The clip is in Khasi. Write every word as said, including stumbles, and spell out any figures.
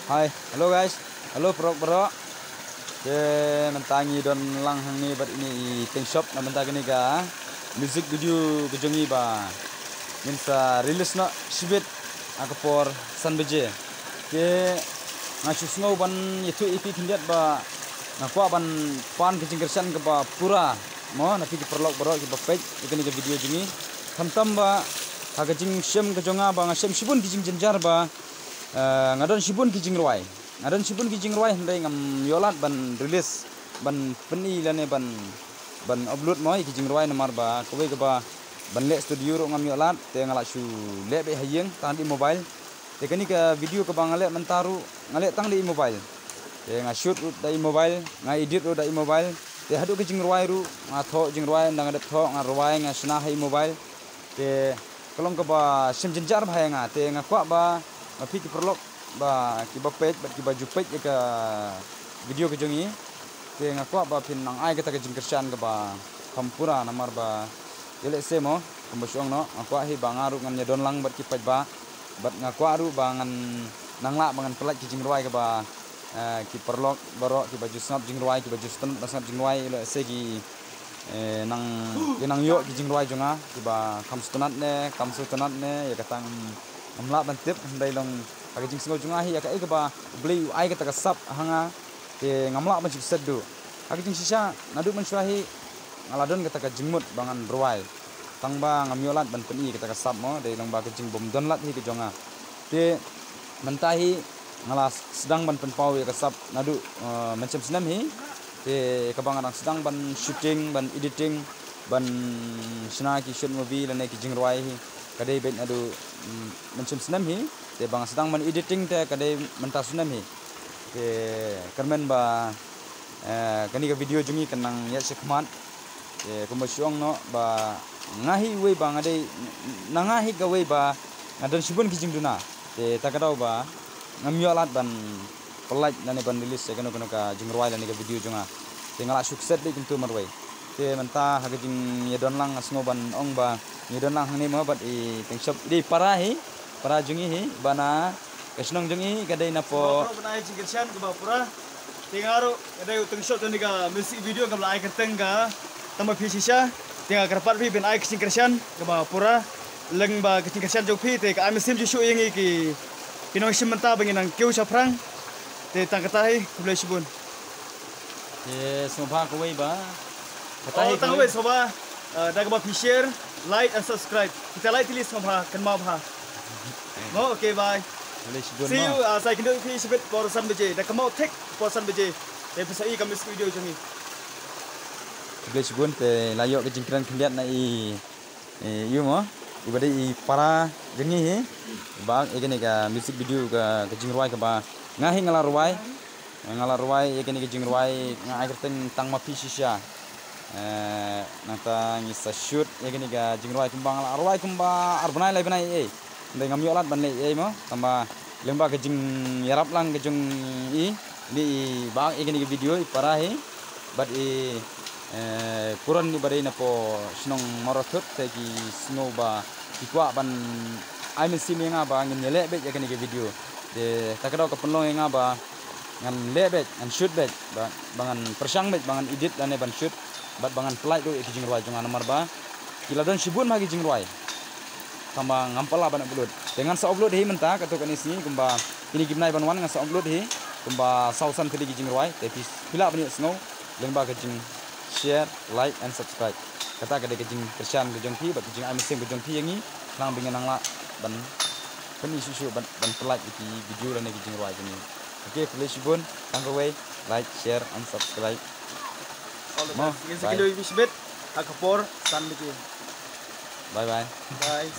Hi, hello guys. Hello paralok baroh. Te mynta ngi don lang hangne bad ine i Teng Shop na mynta kane ka music video ka jong ngi ba ngin sa release noh shibit ha ka por san baje. Te nga shu sngew ban ïathuh ïa phi khyndiat ba nga kwah ban pan ka jingkyrshan kaba pura mo na phi ki paralok baroh kiba peit ïa kane ka video jong ngi. Khamtam ba ha ka jingshem ka jong nga ba nga shem shibun ki jingjynjar ba eh, nga don shibun ki jingrwai. Nga don shibun ki jingrwai hynrei ngam ïoh lad ban release, ban pyni lane ban, ban upload mo ïa ki jingrwai namar ba kawei kaba ban leh studio ruh ngam ïoh lad, te nga la shu leh beit ha ïing tang da i mobile. Te kane ka video kaba nga leh mynta ruh nga leh tang da i mobile. Te nga shoot ruh da i mobile, nga edit ruh da i mobile. Te haduh ka jingrwai ruh nga thoh jingrwai, ynda nga dep thoh nga rwai, nga shna ha i mobile. Te ka long kaba shem jynjar bha ïa nga, te nga kwah ba ma phi ki paralok ba kiba peit bad kiba ju peit ïa ka video ka jong ngi, te nga kwah ba phin nang ai kata ka jingkyrshan kaba kham pura namar ba ïa lehse mo kumba shu ong noh, nga kwah hi ba nga ruh ngan ïa don lang bad ki paidbah, bad nga kwah ruh ba ngan nang lah ba ngan pyllait ki jingrwai kaba eh, ki paralok baroh kiba ju sngap jingrwai, kiba ju sngap, ba sngap jingrwai, lehse ki eh, nang, ki nang ïoh ki jingrwai jong nga kiba kham sngewtynnat ne kham sngewtynnat ne, ïa kata ngam lah ban tip, hynrei long ha ka jingsngew jong nga hi ïa kaei kaba U Blei u ai kata ka sap ha nga, te ngam lah ban shu kset duh. Ha ka jingshisha naduh mynshuwa hi nga la don kata ka jingmut ba ngan rwai, tang ba ngam ïoh lad ban pyni kata ka sap mo, dei long ba ka jingbym don lad hi ka jong nga. Te mynta hi nga la sdang ban pynpaw ïa ka sap naduh eh, mynshem snem hi. Te kaba nga dang sdang ban shooting, ban editing, ban shna ki short movie lane ki jingrwai hi ka dei beit naduh mm, mynshem snem hi. Te ba nga sdang ban editing te ka dei mynta snem hi. Te kyrmen ba eh, kane ka video jong ngi kan nang ïaid shakhmat. Te kumba shu ong noh ba nga hi uwei ba nga dei, na nga hi kawei ba nga don shibun ki jingduna. Te ta ka daw ba ngam ïoh lad ban pyllait lane ban release ïa kano kano ka jingrwai lane ka video jong nga. Te nga la shu kset beit kumta marwei. Te mynta ha ka jingïadon lang nga sngew ban ong ba ngi don lang hangne mo bad i Teng Shop, i dei para hi, para jong ngi hi ba na ka shnong jong ngi ka dei na po. Ba ai jingkyrshan kaba pura. Te nga ruh ka dei u Teng Shop jong kane ka music video kaba la ai kyrteng ka Tang Ma Phi Shisha. Te nga kyrpad phi ban ai ka jingkyrshan kaba pura lyngba ka jingkyrshan jong phi, te ka ai mynsiem shuh shuh ïa ngi ki, ki nongshim bynta ba ngin nang kiew shaphrang. Te tang kata hi, khublei shibun. Te sngewbha kawei ba. Kata hi, oh, tang kawei sngewbha. Uh, da kaba phi share, like and subscribe. Kita like tili sngewbha, kynmaw bha. Mo, okay, bye. Khublei shibun. See you, uh, sa ïakynduh ïa phi shibit por san baje. Da kynmaw thik por san baje. Te phi sa ïohi ka music video jong ngi. Khublei shibun, te la ïoh ka jingkren khyndiat na i, i ïa mo, i ba dei i para jong ngi hi. Ba ïa kane ka music video ka, ka jingrwai kaba nga hi nga la rwai. Nga la rwai ïa kane ka jingrwai nga ai kyrteng Tang Ma Phi Shisha. Eh, nangta ngi sa shoot ïa kane ka jingrwai kumba nga la rwai kumba ar bnai lai bnai ei. Hynrei ngam ïoh lad ban leh ei mo, tangba lyngba ka jingïarap lang ka jong i, ine i ba ïa kane ka video i para hi. Bad i eh, kuron i ba dei na po shnong Mawrathut te ki sngew ba ki kwah ban ai mynsiem ïa nga ba ngin ïaleh beit ïa kane ka video. Te ta ka daw ka pynlong ïa nga ba ngan leh beit, ngan shoot beit, ba, ba ngan pyrshang beit, ba ngan edit lane ban shoot, bad ba ngan pyllait ruh ïa ki jingrwai jong nga namar ba ki la don shibun ma ki jingrwai. Tangba ngam pat lah ban upload. Te ngan sa upload hi mynta katto katne sngi kumba kine ki bnai ban wan ngan sa upload hi kumba saw san tylli ki jingrwai. Te phi, phi lah ban ïohsngew lyngba ka jing share, like and subscribe. Kata ka dei ka jingkyrshan ka jong phi bad ka jingai mynsiem ka jong phi ïa ngi. Khnang ba ngin nang lah ban pyni shuh shuh ban, ban pyllait ïa ki video lane ki jingrwai jong ngi. Okay, khublei shibun, tang kawei, like, share and subscribe. All the best. Ngin sa ïakynduh ïa phi shibit ha ka por san baje. Bye bye. Bye.